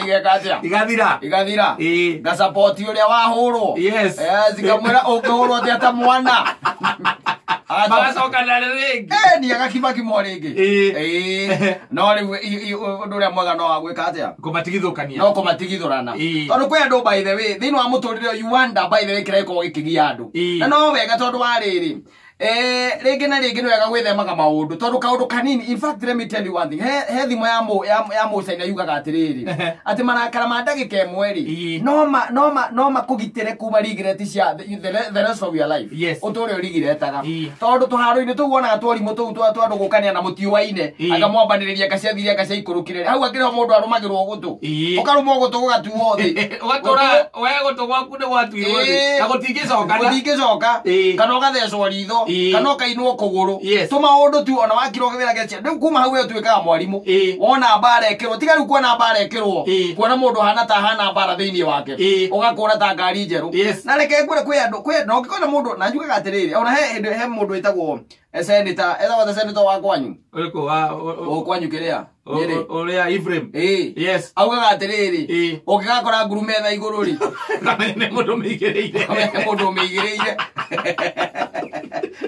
Igeka atĩa? Igathira. Igathira. Ĩĩ. Ngacapoti ũrĩa wahũrwo. Yes. Cikamwĩra ũngĩhũrwo atĩa ta mwana. Magacoka na rĩngĩ. Ni agakibakimwo rĩngĩ. Ĩĩ. Ĩĩ. No rĩu ũndũ ũrĩa mwega no wa gwĩka atĩa? Kũmatigithũkania. No kũmatigithũrana. Ĩĩ. Tondũ kwĩ andũ, by the way, thĩinĩ wa mũtũrĩre, you wonder, by the way, kĩrĩa gĩkoragwo gĩkĩgia andũ. Ĩĩ. Na no wega tondũ wa rĩrĩ, rĩngĩ na rĩngĩ nĩ wega gwĩthemaga maũndũ tondũ kaũndũ kanini. In fact, let me tell you one thing, he thimo ya mũcaina yugaga atĩrĩrĩ, atĩ marakara ma ndagĩka ĩmwe rĩ, no makũgitĩre kuma regret cia the rest of your life. Ũtũre ũrigiretaga. Tondũ tũharo-inĩ tũu wonaga twarimũ tũu twa andũ gũkania na mũtiũaine, akamwambanĩrĩria ngaciathire ngaciaikũrũkire hau akĩrĩho mũndũ arũmagĩrwo gũtũ. Ũkarũmwo gũtũ gũgatuo thĩ. Ũgatũra we gũtũ gwaku nĩ gwatuirwo thĩ. Na gũtingĩcokana. Gũtingĩcoka. Kana ũgathecwo ritho, kana ũkainwo kũgũrũ. Tũmaũndũ tu ona wakirwo kĩwĩra gĩacia rĩu kuma hau we ũtuĩkaga mwarimũ. Wona mbara ĩkĩrwo, tiga rĩu kuona mbara ĩkĩrwo, kuona mũndũ hana ta hana mbara thĩinĩ wake, ũgakũra ta ngari njerũ. Na reke ngwĩre, kwĩ andũ, kwĩ na ũngĩkona mũndũ na njugaga atĩrĩrĩ, ona he hĩndĩ he mũndũ wĩtagwo senator, etagwo ta senator wa kwanyu. Ũrĩkũ wa o kwanyu kĩrĩa Nyĩrĩ. Ũrĩa Ephraim? Ĩĩ. Augaga atĩrĩrĩ, ũngĩgakora nguru metha igũrũ rĩ, Kamenya nĩ mũndũ mĩigĩrĩire. Ũmenye mũndũ ũmĩigĩrĩire.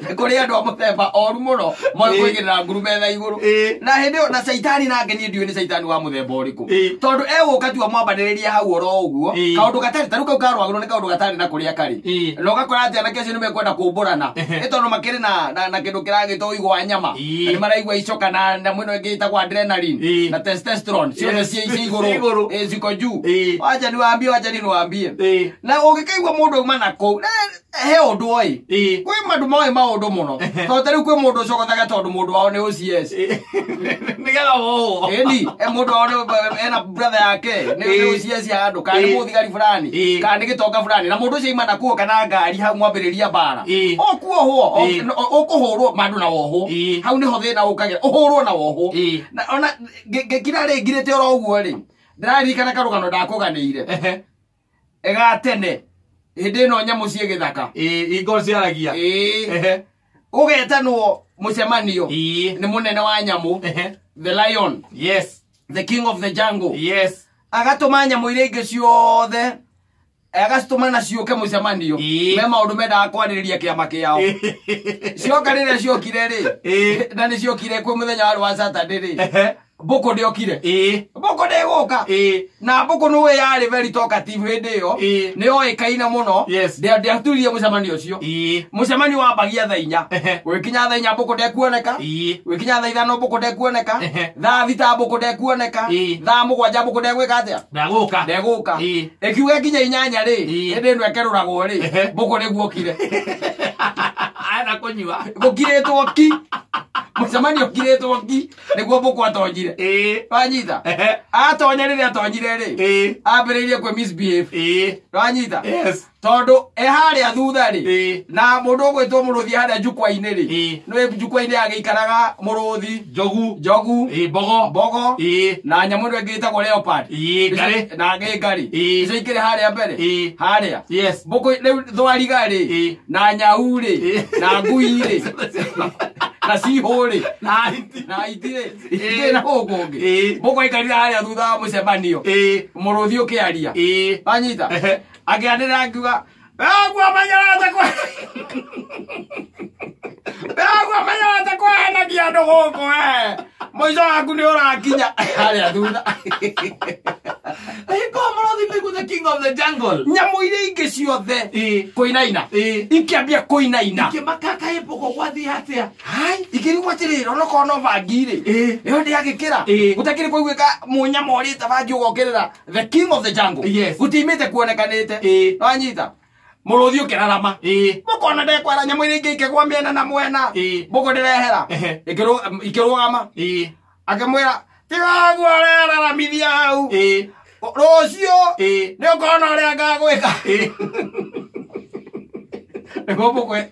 Nĩ kũrĩ andũ a mũthemba oru mũno moĩ kũigĩrĩra nguru metha igũrũ. Na hĩndĩ ĩyo na caitani nake, niĩ ndiũĩ nĩ caitani wa mũthemba ũrĩkũ, tondũ egũka tu amwambanĩrĩrie hau oro ũguo. Kaũndũ gatarĩ tarĩu kau karwagĩrwo nĩ kaũndũ gatarĩ na kũrĩa karĩ. Na ũgakora atĩ anake acio nĩ mekwenda kũmbũrana, nĩ tondũ makĩrĩ na kĩndũ kĩragĩtwo ũigũ wa nyama. Na nĩ maraigua icoka na nyamũ ĩno ĩngĩ ĩtagwo adrenaline na testosterone ciothe ciĩ Ciĩ igũrũ. Igũrũ. Ĩĩ, ciko juu. Wacha niwaambie, wacha niwaambie. Na ũngĩkaigua mũndũ auma na kũu he ũndũ oĩ. Kwĩ mandũ moĩ maũndũ mũno, tondũ ta rĩu kwĩ mũndũ ũcogothaga tondũ mũndũ wao nĩ OCS. Nĩgetha wohwo. Ĩni mũndũ wao ena brother yake nĩ OCS handũ, kana nĩ mũthigari fulani, kana nĩ gĩtonga fulani, na mũndũ ũcio aima nakuo kana ngari hau mwambĩrĩria mbara. Ũkuohwo, ũkũhũrwo mandũ na wohwo. Hau nĩho thĩna ũkagĩra, ũhũrwo na wohwo. Na ona ngĩkira rĩ, ngirĩte oro ũguo rĩ, ndĩraririkana karũgano ndakũganĩire ga tene, hĩndĩ ĩno nyamũ ciĩ gĩthaka. Ĩĩ, ingo ciaragia. Ĩĩ. Ũgetanwo mũcemanio nĩ mũnene wa nyamũ, the lion, the king of the jungle. Agatũma nyamũ iria ingĩ ciothe, agacitũma na ciũke mũcemanio. Me maũndũ mendaga kwarĩrĩria kĩama kĩao. Cioka, rĩrĩa ciokire rĩ, na nĩ ciokire kwĩ mũthenya warĩ wa Saturday rĩ, mbũkũ ndĩokire. Mbũkũ ndĩgũka. Na mbũkũ nĩwe yarĩ very talkative hĩndĩ ĩyo. Nĩ yoĩkaine mũno. Ndĩaturirie mũcemanio ũcio. Mũcemanio wambagia thaa 4. Gwĩkinya thaa 4 mbũkũ ndekuoneka. Gwĩkinya thaa 5 mbũkũ ndekuoneka. Thaa 6 mbũkũ ndekuoneka. Thaa 7 mbũkũ ndegwĩka atĩa? Ndagũka. Ndegũka. Ĩkiuga nginya 8 rĩ, hĩndĩ ĩno ĩkerũragwo rĩ, mbũkũ nĩguokire. Enda kũnyua. Gũkirĩtwo ki, mũcemanio ũkirĩtwo ki, nĩguo mbũkũ atonyire. Wanyita? Atonya, rĩrĩa atonyire rĩ, ambĩrĩirie kwĩ misbehave. Wanyita? Yes. Tondũ e harĩa thutha rĩ, na mũndũ ũgwĩtwo mũrũthi harĩa njukwa-inĩ rĩ, nĩ njukwa-inĩ agĩikaraga mũrũthi, Njogu. Njogu, Mbogo. Mbogo, na nyamũ ĩno ĩngĩ ĩtagwo leopard. Ngarĩ. Na ngĩ ngarĩ. Icio ikĩrĩ harĩa mbere. Harĩa mbũkũ rĩu, thwariga rĩ, na nyau rĩ, na ngui rĩ, na cihũ rĩ, Na hiti. Na hiti rĩ, ikĩrĩ na gũkũ ũngĩ. Mbũkũ aikarire harĩa thutha wa mũcemanio, mũrũthi ũkĩaria. Wanyita? Akĩanĩrĩra akiuga, "Weguo menyerete kwe, weguo menyerete kwehenagia andũ gũkũ, we mũico waku nĩ ũrakinya," harĩa thutha. Ĩko mũrũthi nĩguo the king of the jungle. Nyamũ iria ingĩ ciothe kũinaina, ikĩambia kũinaina. Ikĩmaka, kaĩ mbũkũ gwathiĩ atĩa? Hai, ikĩrigwo atĩrĩrĩ, onokorwo no bangi rĩ, ĩyo ndĩagĩkĩra. Gũtakĩrĩ kũiguĩka mũnyama ũrĩte bangi ũgokĩrĩra the king of the jungle. Gũtimĩte kuonekanĩte. Wanyita? Mũrũthi ũkĩrarama, mũkona ndekwara, nyamũ iria ingĩ ikĩgwa mĩena na mwena. Mbũkũ ndĩrehera. Ikĩrũgama. Akĩmwĩra, "Tiga guo ũreraramithia hau, rũciũ nĩ ũkona ũrĩa ngagwĩka." Nĩguo mbũkũ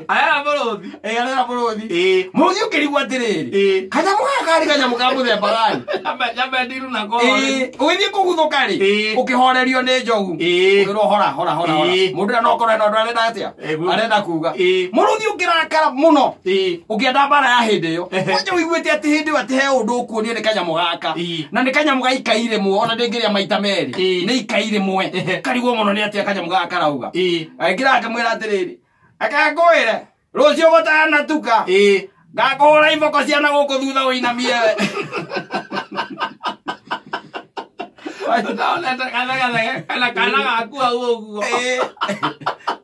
Arera mũrũthi. Arera mũrũthi. Mũrũthi ũkĩrigwo atĩrĩrĩ. Kanyamũ gaka karĩ kanyamũ ka mũthemba gani? Nyambe ndiru nako. Ũgĩthiĩ kũguthũka rĩ, ũkĩhorerio nĩ njogu. Ũkĩrwo hora hora hora hora. Mũndũ ũrĩa no okorwo ena ũndũ arenda atĩa? Arenda kuga. Mũrũthi ũkĩrakara mũno. Ũkĩenda mbara ya hĩndĩ ĩyo. Kwanja ũiguĩte atĩ hĩndĩ ĩyo atĩ he ũndũ ũkuonio nĩ kanyamũ gaka. Na nĩ kanyamũ ga ikai rĩmwe ona ndĩngĩrĩa maita merĩ. Nĩ ikai rĩmwe. Karigwo mũno nĩ atĩa kanyamũ gaka karauga. Agĩkĩra akĩmwĩra atĩrĩrĩ. Akangwĩre rũciũ gũtanatuka. Ngakũhũra iboko ciana gũkũ thutha ũinamie we. Kana gaku hau ũguo.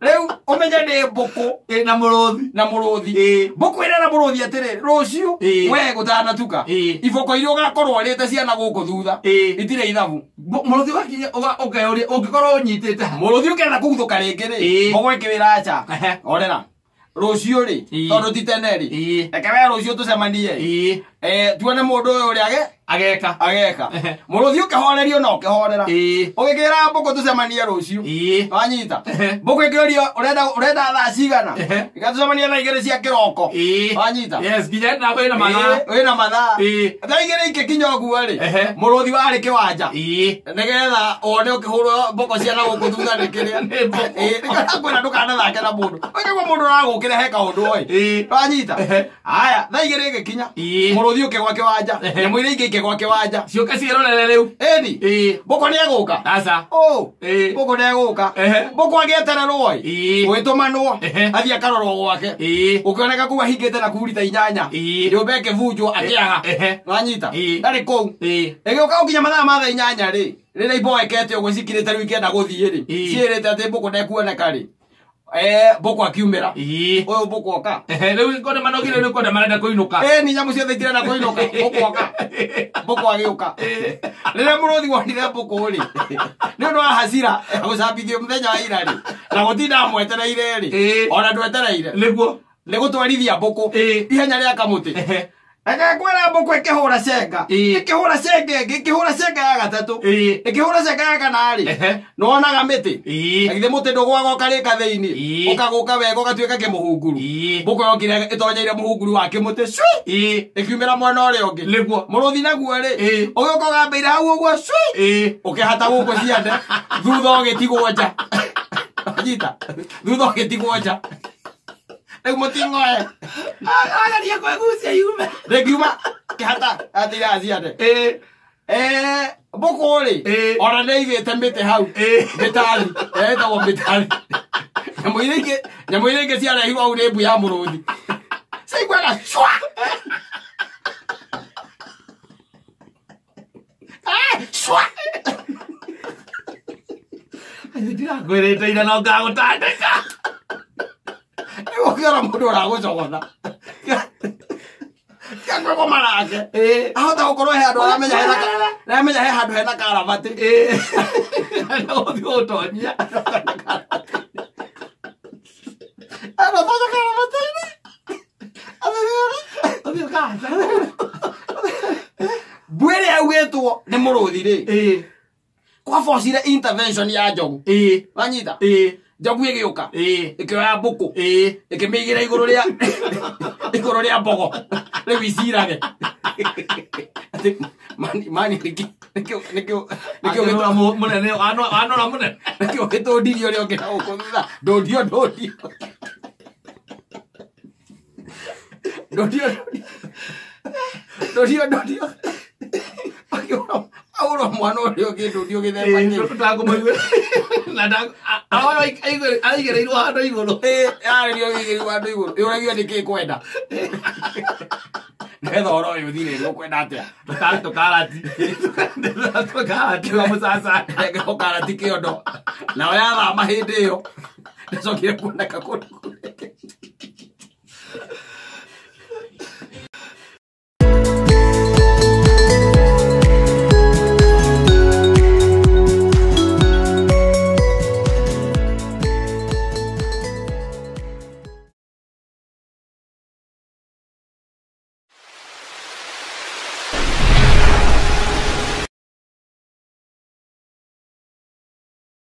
Rĩu ũmenye nĩ mbũkũ na mũrũthi. Na mũrũthi. Mbũkũ ĩrera mũrũthi atĩrĩrĩ, rũciũ we gũtanatuka. Iboko iria ũgakorwo ũrĩte ciana gũkũ thutha. Itirĩ ithabu. Mũrũthi wakinya ũkeyũria ũngĩkorwo ũnyitĩte. Mũrũthi ũkĩenda kũguthũka rĩngĩ rĩ, mbũkũ ĩkĩwĩra aca. Horera. Rũciũ rĩ, tondũ ti tene rĩ, reke we rũciũ tũcemanie. Tuone mũndũ ũyũ ũrĩa ageka. Ageka. Mũrũthi ũkĩhorerio na ũkĩhorera. Ũgĩkĩra mbũkũ tũcemanie rũciũ. Wanyita. Mbũkũ ĩkĩũrio ũrenda thaa cigana. Ĩgatũcemania thaa 2 cia kĩroko. Wanyita. Yes, nginya na wĩna mathaa. Wĩna mathaa. Thaa 2 ikĩkinya ũguo rĩ, mũrũthi warĩ kĩwanja. Nĩgetha wone ũkĩhũrwo mbũkũ ciana gũkũ thutha nĩ kĩrĩa. Nĩkwĩra ndũkanathake na mũndũ. Ũkaigua mũndũ ũragũkĩra he kaũndũ oĩ. Wanyita. Haya, thaa 2 ĩgĩkinya. Mũrũthi ũkĩgwa kĩwanja. Nyamũ iria ingĩ ikĩgwa kĩwanja. Ciũke ciĩrorere rĩu. Ĩni. Mbũkũ nĩegũka. Aca. Mbũkũ nĩegũka. Mbũkũ agĩetererwo ĩ. Gũgĩtũmanwo. Athiĩ akarorwo gwake. Ũkĩoneka kũu ahingĩte na kurita 8. Nyũmba ĩkĩbunjwo akĩaga. Wanyita. Ndarĩ kũu. Ĩgĩũka gũkinya mathaa ma thaa 8 rĩ. Rĩrĩa iboekete ũguo cikirĩte rĩu ikĩenda gũthiĩ rĩ. Ciĩrĩte atĩ mbũkũ ndekuoneka rĩ. Mbũkũ akiumĩra. Ũyũ mbũkũ oka. Rĩu kone manogire rĩu kone marenda kũinũka. Ni nyamũ ciothe itirenda kũinũka. Mbũkũ oka. Mbũkũ agĩũka. Rĩrĩa mũrũthi wonire mbũkũ rĩ, nĩ ũndũ wa hasira gũcambithio mũthenya wa ira rĩ, na gũtinda amwetereire rĩ, ona ndwetereire. Nĩguo. Nĩ gũtwarithia mbũkũ ihenya rĩa kamũtĩ. Reke ngwĩre mbũkũ ĩkĩhũra cenga. Ĩkĩhũra cenga ĩngĩ, ĩkĩhũra cenga ya gatatũ. Ĩkĩhũra cenga ya kana rĩ. Nĩwonaga mĩtĩ. Na githĩ mũtĩ ndũgũaga ũkarĩka thĩinĩ. Ũkagũka wega ũgatuĩka kĩmũhunguru. Mbũkũ yokire ĩtonyeire mũhunguru wa kĩmũtĩ cui. Ĩkiumĩra mwena ũrĩa ũngĩ. Nĩguo. Mũrũthi naguo rĩ, ũgĩũka ũgambĩire hau ũguo cui. Ũkĩhata gũkũ ciande. Thutha ũgĩtigwo nja. Nyita. Thutha ũgĩtigwo nja. Rĩu mũting'oe. Arageria kwĩgucia yume. Rĩngiuma kĩhata atira ciande. Mbũkũ rĩ, ona nĩaigĩte mĩtĩ hau. Mĩtari. Ĩtagwo mĩtari. Nyamũ iria ingĩ ciarehirwo hau nĩ mbu ya mũrũthi. Ciaiguaga cwa. Cwa. Ndirakwĩrĩte ira no ngagũtandĩka. Ũkĩona mũndũ ũragũcogotha. Tiakwĩgoma nake. Ahota gũkorwo he handũ aramenya hena aramenya he handũ hena karabati. Na ũthiĩ ũtonyia. Anatonya karabati-inĩ. Ũthiĩ ũkahaca. Mbũ ĩrĩa yaugĩtwo nĩ mũrũthi rĩ. Kwabocire intervention ya njogu. Wanyita? Njogu ĩgĩũka. Ĩkĩoya mbũkũ. Ĩkĩmĩigĩra igũrũ rĩa mbogo. Rĩu icirage. Atĩ mani nĩkĩo Akĩnora mũnene, anora mũnene. Nĩkĩo gĩtũndirie ũrĩa ũngĩ na gũkũ thutha. Ndũndio, ndũndio. Ndũndio, ndũndio. Ndũndio, ndũndio. Akĩũra ahũra mwana ũrĩa ũngĩ ndũndio gĩthemba kĩu. Ndakũmũiguĩra. Na ahora aigĩrĩirwo handũ igũrũ. Arĩrio aigĩrĩirwo handũ igũrũ. Yũragio nĩkĩ kwenda. Nĩgetha ũhoro ũyũ ũthire rĩ, ũkwenda atĩa? Tũkarati. Tũkarati wa mũcaca. Tũkarati kĩondo. Nao yathama hĩndĩ ĩyo. Ndacokire kuoneka kũndũ kũngĩ.